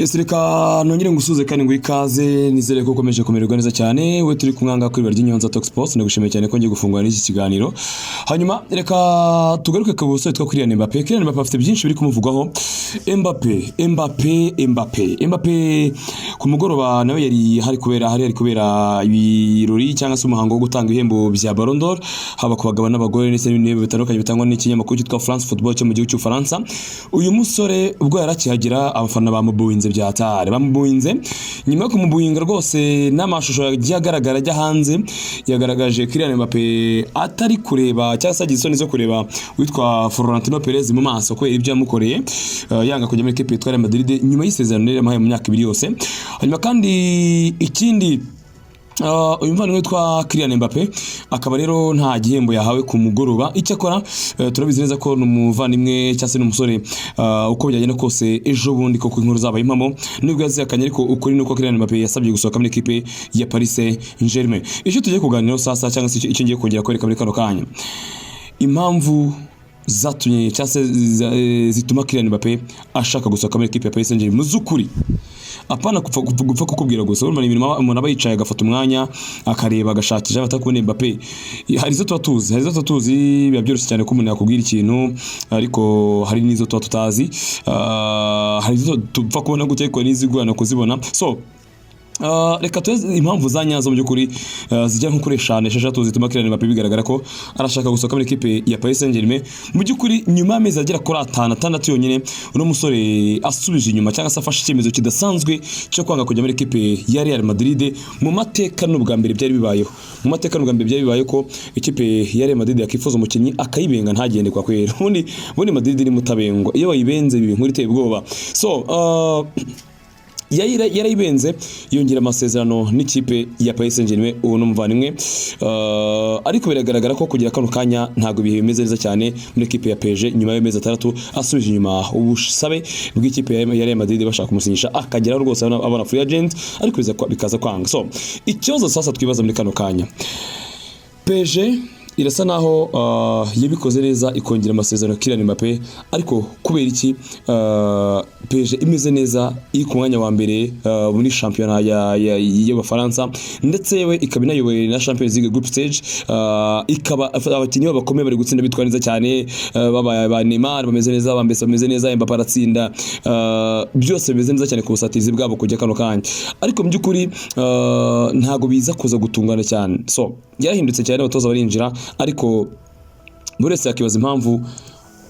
Yes, reka nongere ngusuze kandi ngo ikaze. Nizere ko ukomeje kumererwa neza cyane, we turi kumwanga kuri Barya Talk Sports. Ndagushimiye cyane ko ngiye gufungura n'iki kiganiro. Hanyuma reka tugaruke ku musore witwa Kylian Mbappe. Kylian Mbappe afite byinshi biri kumuvugwaho. Mbappe, Mbappe, Mbappe, Mbappe, ku mugoroba nawe yari hari kubera hari kubera ibirori cyangwa se umuhango wo gutanga ibihembo bya Ballon d'Or, haba ku bagabo n'abagore, ndetse n'ibindi bihembo bitandukanye bitangwa n'ikinyamakuru cyitwa France Football cyo mu gihugu cy'Ubufaransa. Uyu musore ubwo yari akihagera, abafana bamubuinze bya hatari, bamubuinze. Nyuma yo kumubuinga rwose, n'amashusho yagiye agaragara ajya hanze yagaragaje Kylian Mbappe atari kureba cyangwa se agize isoni zo kureba witwa Florentino Perez mu maso kubera ibyo yamukoreye, yanga kujya muri equipe yitwa Real Madrid nyuma y'isezerano yari yamuhaye mu myaka 2 yose. Hanyuma kandi ikindi, uyu muvandimwe witwa Kylian Mbappe akaba rero nta gihembo yahawe ku mugoroba. Icyakora turabizi neza ko ni umuvandimwe cyangwa se ni umusore, uko byagenda kose ejo bundi koko inkuru zabaye impamo, nubwo yazihakanye, ariko ukuri ni uko Kylian Mbappe yasabye gusohoka muri ekipe ya Paris Saint-Germain. Icyo tugiye kuganiraho sasa, cyangwa se icyo ngiye kongera kwereka muri kano kanya, impamvu zatumye cyangwa se zituma Kylian Mbappe ashaka gusohoka muri ekipe ya Paris Saint-Germain mu z'ukuri, apana gupfa kukubwira gusa. Urumva ni ibintu umuntu aba yicaye agafata umwanya akareba, agashakisha batakubona. Mbappe hari izo tuba tuzi, biba byoroshye cyane ko umuntu yakubwira ikintu, ariko hari n'izo tuba tutazi. Hari izo tupfa kubona gutya, ariko n'izigorana kuzibona. So reka tuze impamvu za nyazo mu by'ukuri, zijya nko kuri eshanu, esheshatu zituma Kylian Mbappe bigaragara ko arashaka gusohoka muri ekipe ya Paris Saint-Germain. Mu by'ukuri, nyuma y'amezi agera kuri atanu, atandatu yonyine, uno musore asubije inyuma cyangwa se afashe icyemezo kidasanzwe cyo kwanga kujya muri ekipe ya Real Madrid. Mu mateka n'ubwa mbere byari bibayeho, mu mateka n'ubwa mbere byari bibayeho ko ikipe ya Real Madrid yakifuza umukinnyi akayibenga ntagende kwa kwera. Ubundi Madrid ni mutabengwa, iyo bayibenze biba inkuru iteye ubwoba. So yarayibenze, yongera amasezerano n'ikipe ya Paris Saint-Germain. Ubu ni umuvandimwe, ariko biragaragara ko kugira kano kanya ntabwo ibihe bimeze neza cyane muri ekipe ya PSG. Nyuma y'amezi 6 asubije inyuma ubusabe bw'ikipe ya Real Madrid bashaka kumusinyisha, akageraho rwose abona free agent, ariko bikaza kwanga. So ikibazo sasa twibaza muri kano kanya, PSG irasa naho yabikoze neza ikongera amasezerano Kylian Mbappe, ariko kubera iki PSG imeze neza, iri ku mwanya wa mbere muri shampiyona y'Abafaransa, ndetse yewe ikaba inayoboye na Champions League group stage, ikaba abakinnyi babo bakomeye bari gutsinda, bitwara neza cyane, babaye ba Neymar bameze neza, ba Messi bameze neza, Mbappe aratsinda, byose bimeze neza cyane ku busatirizi bwabo kujya kano kanya, ariko mu by'ukuri ntago biza kuza gutungana cyane. So yarahindutse cyane, abatoza barinjira, ariko buri wese yakibaza impamvu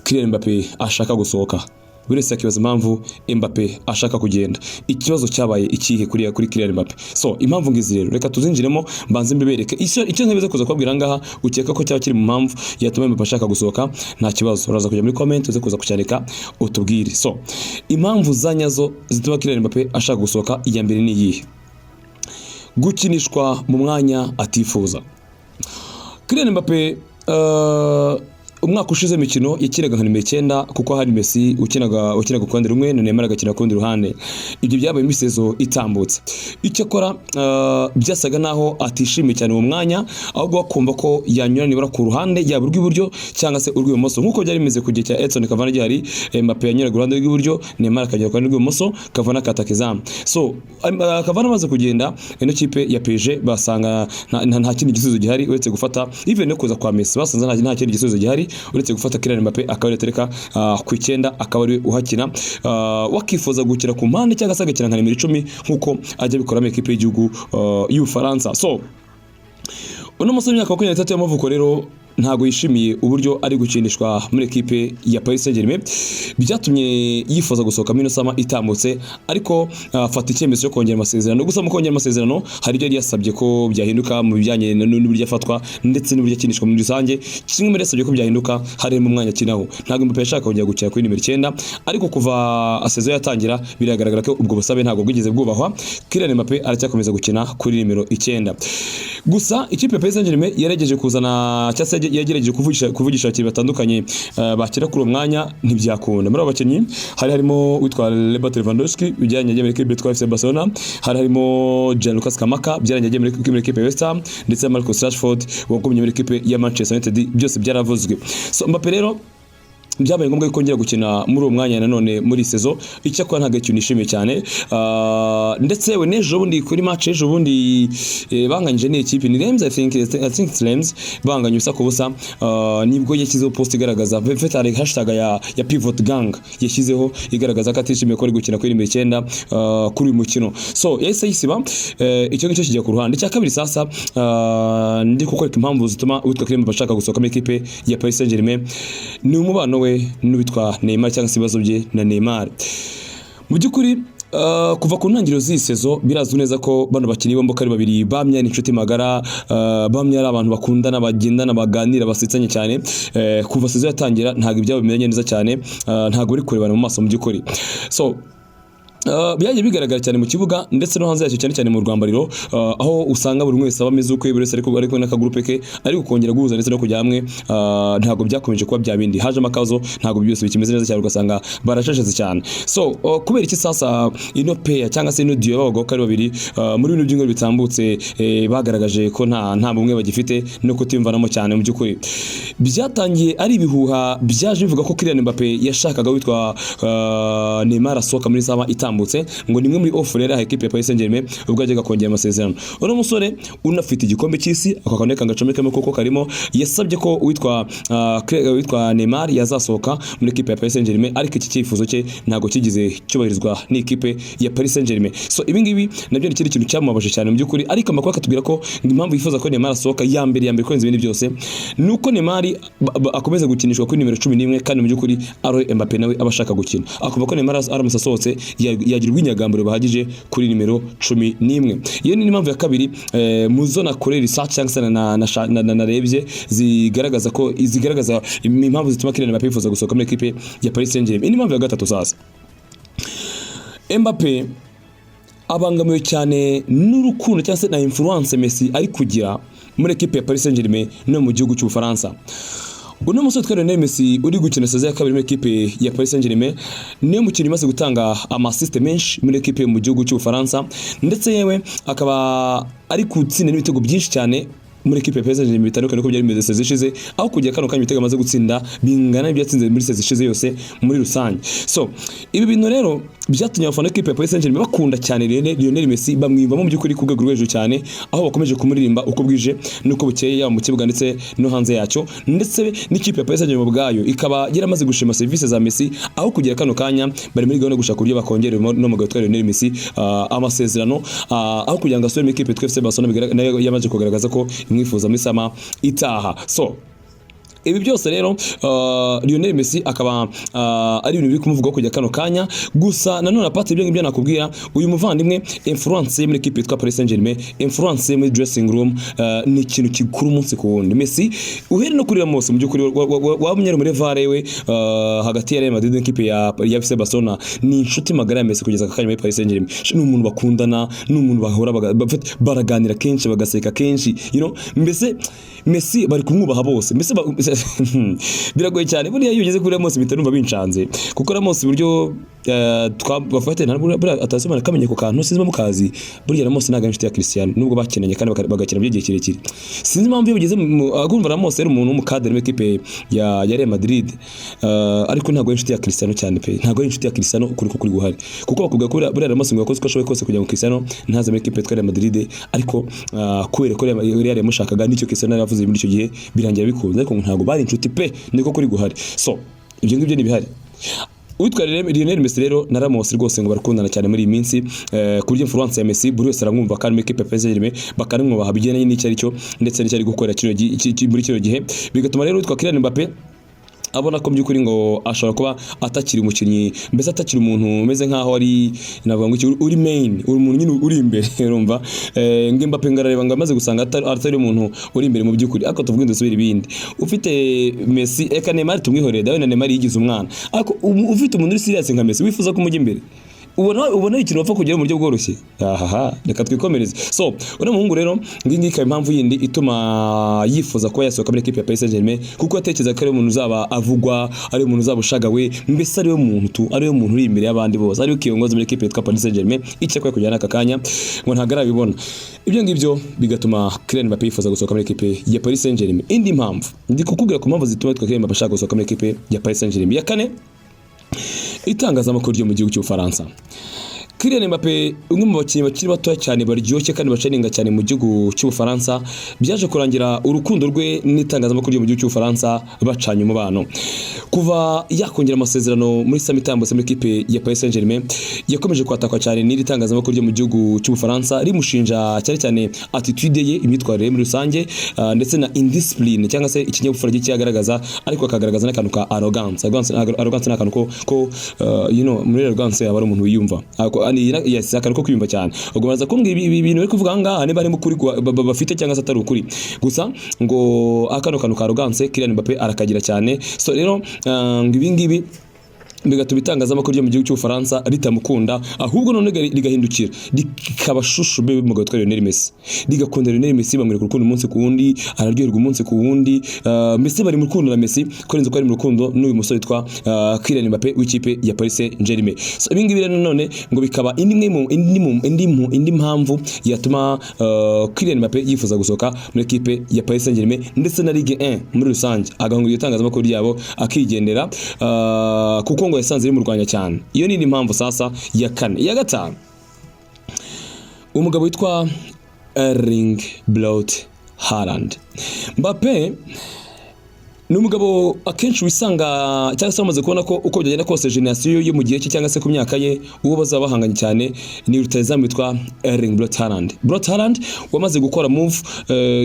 Kylian Mbappe ashaka gusohoka, buri wese yakibaza impamvu Mbappe ashaka kugenda. Ikibazo cyabaye ikihe kuri Kylian Mbappe? So impamvu ngizi rero reka tuzinjiremo, mbanze mbibereke. Icyo ntabiza kuza kubabwira ngaha ukeka ko cyaba kiri mu mpamvu yatuma Mbappe ashaka gusohoka, nta kibazo, uraza kujya muri comment uze kuza kucyandika utubwire. So impamvu za nyazo zituma Kylian Mbappe ashaka gusohoka, iya mbere ni iyihe? Gukinishwa mu mwanya atifuza. Kylian Mbappe umwaka ushize imikino yakinaga nka nimero 9, kuko hari Messi ukinaga ku ruhande rumwe na Neymar agakina ku rundi ruhande. Ibyo byabaye muri saison itambutse. Icyakora byasaga naho atishimiye cyane uwo mwanya, ahubwo akumva ko yanyura nibura ku ruhande, yaba urw'iburyo cyangwa se urw'ibumoso, nk'uko byari bimeze ku gihe cya Edson Cavani gihari. Mbappe yanyuraga uruhande rw'iburyo, Neymar akagera ku ruhande rw'ibumoso, Cavani akataka izamu. So Cavani amaze kugenda, ino kipe ya PSG basanga nta kindi gisubizo gihari uretse gufata, even no kuza kwa Messi basanze nta kindi gisubizo gihari uretse gufata Kylian Mbappe akaba ari atereka ku 9, akaba ari uhakina, wakifuza gukina ku mpande cyangwa se agakina nka nimero 10 nk'uko ajya abikora mu ekipe y'igihugu y'Ubufaransa. So uno musore w'imyaka 23 y'amavuko rero ntabwo yishimiye uburyo ari gukinishwa muri ekipe ya Paris Saint-Germain. Byatumye yifuza gusohoka muri ino summer itambutse, ariko afata icyemezo cyo kongera amasezerano. Gusa mu kongera amasezerano hari ibyo yari yasabye ko byahinduka mu bijyanye n'uburyo afatwa ndetse n'uburyo akinishwa muri rusange. Kimwe muri yasabye ko byahinduka harimo umwanya akinaho. Ntabwo Mbappe yashaka kongera gukina kuri nimero 9, ariko kuva saison yatangira biragaragara ko ubwo busabe ntabwo bwigeze bwubahwa. Kylian Mbappe aracyakomeza gukina kuri nimero 9. Gusa ikipe ya Paris Saint-Germain yagerageje kuzana cyangwa se yagerageje kuvugisha abakinnyi batandukanye bakira kuri uwo mwanya, ntibyakunda. Muri abo bakinnyi hari harimo witwa Robert Lewandowski bijyanye agiye muri ekipe yitwa FC Barcelona, hari harimo Gianluca Scamacca byaranye agiye muri ekipe ya West Ham, ndetse na Marcus Rashford wagumye muri ekipe ya Manchester United. Byose byaravuzwe. So Mbappe rero Byabaye ngombwa ko kongera gukina muri uwo mwanya nanone muri saison. Icyakora ntabwo ikintu nishimiye cyane. Ndetse we n'ejo bundi kuri match ejo bundi banganyije n'ikipe ni Reims, I think it's Reims, banganye 0-0. Nibwo yashyizeho post igaragaza mfite hari hashtag ya pivot gang yashyizeho igaragaza ko atishimiye ko ari gukina kuri nimero 9 kuri uyu mukino. So yahise ayisiba. Icyo ngicyo kijya ku ruhande. Icya kabiri sasa, ndi kukwereka impamvu zituma uwitwa Kylian Mbappe ashaka gusohoka muri ekipe ya Paris Saint-Germain ni umubano we n'uwitwa Neymar cyangwa se ibibazo bye na Neymar. Mu by'ukuri, kuva ku ntangiriro z'iyi saison birazwi neza ko bano bakinnyi bombi uko ari babiri bamye ari inshuti magara, bamye ari abantu bakundana, bagendana, baganira, basetsanye cyane. Kuva saison yatangira ntabwo ibyabo bimenye neza cyane, ntabwo bari kurebana mu maso mu by'ukuri. So byagiye bigaragara cyane mu kibuga ndetse no hanze yacyo, cyane cyane mu rwambariro, aho usanga buri wese aba ameze ukwe, buri wese ariko kumwe n'akagurupe ke, ariko kongera guhuza ndetse no kujya hamwe ntabwo byakomeje kuba bya bindi. Hajemo akazo, ntabwo byose bikimeze neza cyane, ugasanga barashashetse cyane. So kubera iki sasa ino pair cyangwa se ino duo y'abagabo uko ari babiri muri bino byumweru bitambutse bagaragaje ko nta bumwe bagifite no kutiyumvanamo cyane? Mu by'ukuri byatangiye ari ibihuha byaje bivuga ko Kylian Mbappe yashakaga witwa Neymar asohoka muri summer itambutse, ngo ni imwe muri offer rero ekipe ya Paris Saint-Germain ubwo yajyaga kongera amasezerano. Uno musore unafite igikombe cy'isi, ako kantu reka ngacomekemo kuko karimo, yasabye ko uwitwa Neymar yazasohoka muri ekipe ya Paris Saint-Germain, ariko iki cyifuzo cye ntabwo kigize cyubahirizwa n'ikipe ya Paris Saint-Germain. So ibi ngibi nabyo ni ikindi kintu cyamubabaje cyane mu by'ukuri. Ariko amakuru akatubwira ko impamvu yifuza ko Neymar asohoka ya mbere kurenza ibindi byose ni uko Neymar akomeza gukinishwa kuri nimero 11, kandi mu by'ukuri ari Mbappe nawe aba ashaka gukina, akumva ko Neymar aramutse asohotse yagira ubwinyagamburiro buhagije kuri nimero 11. Iyo ni impamvu ya kabiri mu zo nakoreye research cyangwa se narebye zigaragaza impamvu zituma Kylian Mbappe yifuza gusohoka muri ekipe ya Paris Saint-Germain. Indi mpamvu ya gatatu sasa, Mbappe abangamiwe cyane n'urukundo cyangwa se na influence Messi ari kugira muri ekipe ya Paris Saint-Germain no mu gihugu cy'Ubufaransa. Uno musore witwa Lionel Messi uri gukina saison ya kabiri muri ekipe ya Paris Saint-Germain niwe mukinnyi umaze gutanga ama assist menshi muri ekipe mu gihugu cy'Ubufaransa, ndetse yewe akaba ari gutsinda n'ibitego byinshi cyane muri ekipe ya Paris Saint-Germain bitandukanye uko byari bimeze saison ishize, aho kugera kano kanya ibitego amaze gutsinda bingana n'ibyo yatsinze muri saison ishize yose muri rusange. So ibi bintu rero byatumye abafana b'ikipe ya Paris Saint-Germain bakunda cyane Lionel Messi, bamwiyumvamo mu by'ukuri ku rwego rwo hejuru cyane, aho bakomeje kumuririmba uko bwije n'uko bukeye, yaba mu kibuga ndetse no hanze yacyo. Ndetse n'ikipe ya Paris Saint-Germain ubwayo ikaba yaramaze gushima serivisi za Messi, aho kugera kano kanya bari muri gahunda yo gushaka uburyo bakongera no mugabo witwa Lionel Messi amasezerano, aho kugira ngo asubire mu ikipe yitwa FC Barcelona nayo yamaze kugaragaza ko imwifuza muri summer itaha. So ibi byose rero, Lionel Messi akaba ari ibintu biri kumuvugwaho kujya kano kanya. Gusa nanone apart ibyo ngibyo nakubwira, uyu muvandimwe influence ye muri equipe yitwa Paris Saint-Germain, influence ye muri dressing room ni ikintu gikura umunsi ku wundi. Messi uhere no kuri Ramos, mu by'ukuri wabonye muri VAR we hagati ya Real Madrid n'ikipe ya FC Barcelona, ni inshuti magara ya Messi kugeza aka kanya muri Paris Saint-Germain. Ni umuntu bakundana, ni umuntu bahora baraganira kenshi, bagaseka kenshi, mbese Messi bari kumwubaha bose. Mbese biragoye cyane. Buriya iyo ugeze kuri Ramos mpita numva bincanze, kuko Ramos uburyo bafate nta buriya atasomana kamenye ku kantu sinzi mukazi. Burya Ramos ntabwo ari inshuti ya Cristiano nubwo bakinanye kandi bagakina by'igihe kirekire. Sinzi impamvu iyo bigeze agumva Ramos yari umuntu w'umukadere muri equipe ya Real Madrid, ariko ntabwo ari inshuti ya Cristiano cyane pe. Ntabwo ari inshuti ya Cristiano ukuri ko kuri guhari, kuko bakubwira ko buriya Ramos ngo yakoze uko ashoboye kose kugira ngo Cristiano ntaze muri equipe yitwa Real Madrid, ariko kubera ko Real yamushakaga n'icyo Cristiano yari yavuze muri icyo gihe birangira bikunze, ariko ngo ntabwo bari inshuti pe, niko kuri guhari. So ibyo ngibyo ni ibihari. Uwitwa Lionel Messi rero na Ramos rwose ngo barakundana cyane muri iyi minsi, ku buryo influence ya Messi buri wese aramwumva, kandi muri equipe ya Paris Saint-Germain bakanamwubaha bigendanye n'icyo ari cyo ndetse n'icyo ari gukora muri kino gihe. Bigatuma rero uwitwa Kylian Mbappe abona ko by'ukuri ngo ashobora kuba atakiri umukinnyi, mbese atakiri umuntu umeze nkaho ari navuga ngo iki, uri main, uri umuntu nyine uri imbere. Urumva ngo Mbappe ngo arareba ngo amaze gusanga atari umuntu uri imbere mu by'ukuri. Ariko tuvuge dusubire ibindi, ufite Messi, eka Neymar tumwihorere, dawe na Neymar yigize umwana, ariko ufite umuntu uri serious nka Messi wifuza ko umujya imbere. Ubona ari ikintu bapfa kugeraho mu buryo bworoshye? Ahaha, reka twikomereze. So uno muhungu rero, ngiyi ngiyi ikaba impamvu yindi ituma yifuza kuba yasohoka muri ekipe ya Paris Saint-Germain, kuko yatekereza ko ari umuntu uzaba avugwa, ari umuntu uzaba ushagawe, mbese ari we muntu tu, ari we muntu uri imbere y'abandi bose, ari we kiyongozi muri ekipe yitwa Paris Saint-Germain. Icyo akwiye kujyana aka kanya ngo ntabwo arabibona. Ibyo ngibyo bigatuma Kylian Mbappe yifuza gusohoka muri ekipe ya Paris Saint-Germain. Indi mpamvu ndi kukubwira ku mpamvu zituma yitwa Kylian Mbappe ashaka gusohoka muri ekipe ya Paris Saint-Germain, ya kane, itangazamakuru ryo mu gihugu cy'Ubufaransa. Kylian Mbappe, umwe mu bakinnyi bakiri batoya cyane baryoshye kandi bacaninga cyane mu gihugu cy'Ubufaransa, byaje kurangira urukundo rwe n'itangazamakuru ryo mu gihugu cy'Ubufaransa bacanye umubano. Kuva yakongera amasezerano muri summer itambutse muri ekipe ya Paris Saint-Germain, yakomeje kwatakwa cyane n'iri tangazamakuru ryo mu gihugu cy'Ubufaransa, rimushinja cyane cyane attitude ye, imyitwarire ye muri rusange, ndetse na indiscipline cyangwa se ikinyabupfura gike agaragaza, ariko akagaragaza n'akantu ka arrogance. Arrogance ni akantu ko muri arrogance aba ari umuntu wiyumva. Yes, akantu ko kwiyumva cyane. Ubwo baraza kumbwira ibi bintu bari kuvuga aha ngaha niba harimo ukuri bafite cyangwa se atari ukuri. Gusa ngo akano kantu ka arrogance Kylian Mbappe arakagira cyane. So rero ngo ibi ngibi bigatuma itangazamakuru ryo mu gihugu cy'Ubufaransa ritamukunda, ahubwo none rigahindukira rikaba chouchou bébé umugabo witwa Lionel Messi, rigakunda Lionel Messi, bamwereka urukundo umunsi ku wundi, araryoherwa umunsi ku wundi. Mbese bari mu rukundo na Messi kurenza uko ari mu rukundo n'uyu musore witwa Kylian Mbappe w'ikipe ya Paris Saint-Germain. So ibi ngibi rero none ngo bikaba indi imwe mu indi mu indi mu indi mpamvu yatuma Kylian Mbappe yifuza gusohoka muri ekipe ya Paris Saint-Germain ndetse na Ligue 1 muri rusange, agahunga iryo tangazamakuru ryabo akigendera, kuko ngo yasanze rimurwanya cyane. Iyo ni indi mpamvu sasa ya kane. Iya gatanu, umugabo witwa Erling Braut Haaland. Mbappe ni umugabo akenshi wisanga cyangwa se bamaze kubona ko uko byagenda kose génération yo mu gihe cye cyangwa se ku myaka ye, uwo bazaba bahanganye cyane ni rutahizamu witwa Erling Braut Haaland. Braut Haaland wamaze gukora move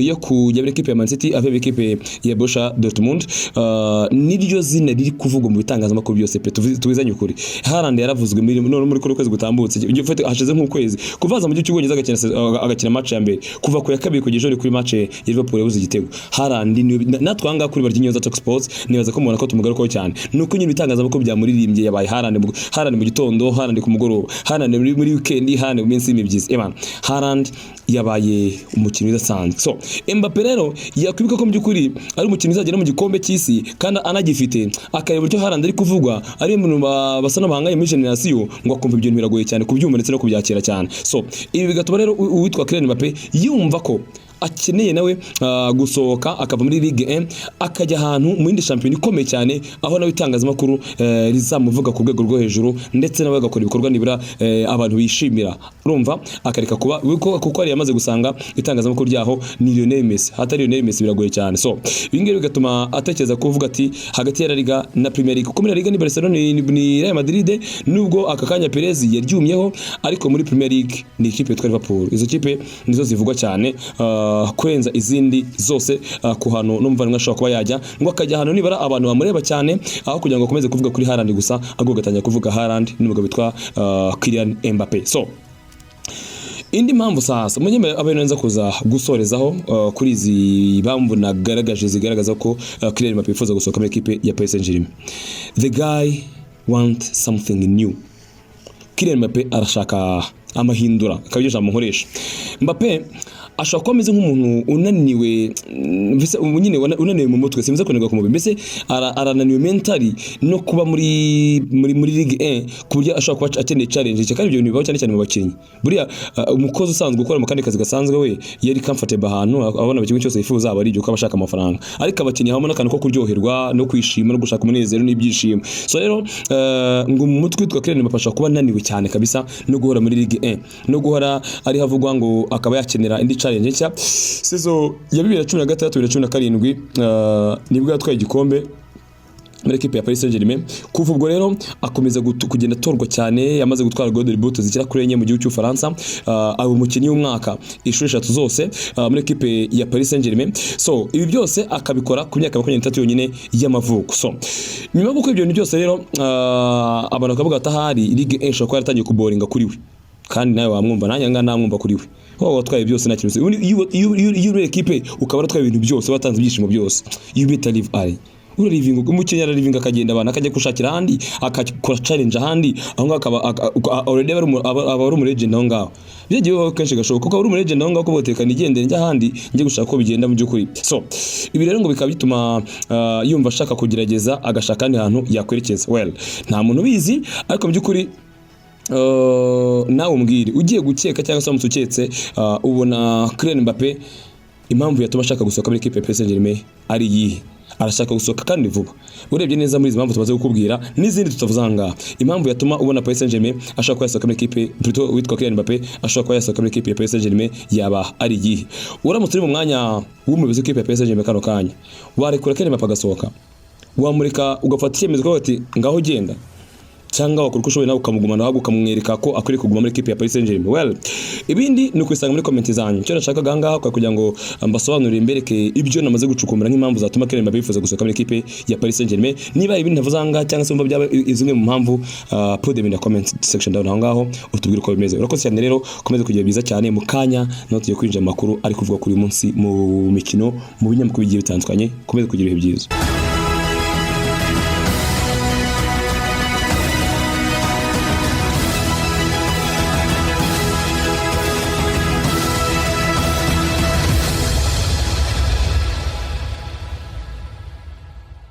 yo kujya muri ekipe ya Man City avuye muri ekipe ya Borussia Dortmund, niryo zina riri kuvugwa mu bitangazamakuru byose pe. Tubizanye ukuri, Haaland yaravuzwe muri none muri kuno kwezi gutambutse. Ujye ufate hashize nk'ukwezi kuva aza mu gihugu cy'Ubwongereza, agakina match ya mbere, kuva ku ya kabiri kugeza ejo kuri match ya Liverpool yabuze igitego. Haaland natwe aha ngaha kuri Barya Talk Sports nibaza ko mubona ko tumugarukaho cyane, nuko nyine ibitangazamakuru byamuririmbye, yabaye Haaland Haaland mu gitondo, Haaland ku mugoroba, Haaland muri weekend, Haaland mu minsi y'imibyizi. Ebana, Haaland yabaye umukinnyi udasanzwe. So Mbappe rero yakwibuka ko mu by'ukuri ari umukinnyi uzagera mu gikombe cy'isi kandi anagifite, akareba uburyo Haaland ari kuvugwa ari umuntu basa n'abahanganye muri génération, ngo akumva ibyo bintu biragoye cyane kubyumva ndetse no kubyakira cyane. So ibi bigatuma rero uwitwa Kylian Mbappe yumva ko akeneye nawe gusohoka akava muri Ligue 1 akajya ahantu mu yindi shampiyona ikomeye cyane, aho nawe itangazamakuru rizamuvuga ku rwego rwo hejuru, ndetse nawe agakora ibikorwa nibura abantu bishimira. Urumva akareka kuba kuko yari yamaze gusanga itangazamakuru ryaho ni Lionel Messi, hatari Lionel Messi biragoye cyane. So ibi ngibi bigatuma atekereza kuvuga ati hagati ya La Liga na Premier League, kuko muri La Liga ni Barcelona, ni Real Madrid, nubwo aka kanya Perez yaryumyeho, ariko muri Premier League ni ikipe yitwa Liverpool. Izo kipe nizo zivugwa cyane kurenza izindi zose, ku hantu n'umuvandimwe ashobora kuba yajya, ngo akajya ahantu nibara abantu bamureba cyane, aho kugira ngo akomeze kuvuga kuri Haaland gusa, ahubwo agatangira kuvuga Haaland n'umugabo witwa Kylian Mbappe. So indi mpamvu sasa munyemere abe nza kuza gusorezaho kuri izi mpamvu nagaragaje zigaragaza ko Kylian Mbappe yifuza gusohoka muri ekipe ya Paris Saint-Germain: the guy want something new. Kylian Mbappe arashaka amahindura, akaba iryo jambo nkoresha. Mbappe ashobora kuba ameze nk'umuntu unaniwe, mbese ubu nyine unaniwe mu mutwe, simbize kunanirwa ku mubiri, mbese arananiwe mentally no kuba muri Ligue 1, ku buryo ashobora kuba akeneye challenge nshya. Kandi ibyo bintu bibaho cyane cyane mu bakinnyi. Buriya umukozi usanzwe ukora mu kandi kazi gasanzwe, we yari comfortable ahantu abona buri kimwe cyose yifuza, aba ari ibyo, ko aba ashaka amafaranga. Ariko abakinnyi habamo n'akantu ko kuryoherwa no kwishima no gushaka umunezero n'ibyishimo. So rero ngo mu mutwe witwa Kylian Mbappe ashobora kuba ananiwe cyane kabisa no guhora muri Ligue 1 no guhora ari havugwa, ngo akaba yakenera indi challenge nshya. Saison ya 2016 2017 nibwo yatwaye igikombe muri ekipe ya Paris Saint-Germain. Kuva ubwo rero akomeza kugenda atorwa cyane, yamaze gutwara Golden Boot zigera kuri enye mu gihugu cy'Ubufaransa, aba umukinnyi w'umwaka inshuro eshatu zose muri ekipe ya Paris Saint-Germain. So ibi byose akabikora ku myaka 23 yonyine y'amavuko. So nyuma yo gukora ibyo bintu byose rero, abantu bakavuga ati ahari Ligue 1 ishobora kuba yaratangiye kuboringa kuri we. Kandi nawe wamwumva, nanjye nga namwumva kuri we. Wowe watwaye byose nta kintu ubundi, iyo uri ekipe ukaba waratwaye ibintu byose, watanze ibyishimo byose, you better leave early. Urarivinga, umukinnyi ararivinga akagenda, abantu akajya gushakira ahandi, akakora challenge ahandi, aho ngaho akaba already aba ari umu legend aho ngaho. Byagiye bibaho kenshi gashoboka kuko aba ari umu legend aho ngaho, ko boteka nigendere njya ahandi, njye gushaka ko bigenda mu by'ukuri. So ibi rero ngo bikaba bituma yumva ashaka kugerageza, agashaka ahandi hantu yakwerekeza. Well, nta muntu ubizi, ariko mu by'ukuri nawe umbwire, ugiye gukeka cyangwa se uramutse uketse, ubona Kylian Mbappe impamvu yatuma ashaka gusohoka muri equipe ya Paris Saint-Germain ari iyihe? Arashaka gusohoka kandi vuba. Urebye neza muri izi mpamvu tumaze kukubwira n'izindi tutavuze aha ngaha, impamvu yatuma ubona Paris Saint-Germain ashaka kuba yasohoka muri equipe, plutôt witwa Kylian Mbappe ashobora kuba yasohoka muri equipe ya Paris Saint-Germain, yaba ari iyihe? Uramutse uri mu mwanya w'umuyobozi w'ikipe ya Paris Saint-Germain kano kanya, warekura Kylian Mbappe agasohoka? Wamureka ugafata icyemezo ukavuga ati "Ngaho genda", cyangwa wakora uko ushoboye nawe ukamugumana, ahubwo ukamwereka ko akwiriye kuguma muri equipe ya Paris Saint-Germain? Well, ibindi ni ukwisanga muri comment zanyu. Icyo nashakaga aha ngaha kwa kugira ngo mbasobanurire, mbereke ibyo namaze gucukumbura nk'impamvu zatuma Kylian Mbappe yifuza gusohoka muri equipe ya Paris Saint-Germain. Niba ibindi ntavuze aha ngaha cyangwa se wumva byaba zimwe mu mpamvu, put them in the comment section down aho ngaho, utubwire uko bimeze. Urakoze cyane rero, ukomeze kugira byiza cyane. Mu kanya naho tugiye kwinjira mu makuru ari kuvugwa kuri uyu munsi mu mikino, mu binyamakuru bigiye bitandukanye. Ukomeze kugira ibihe byiza.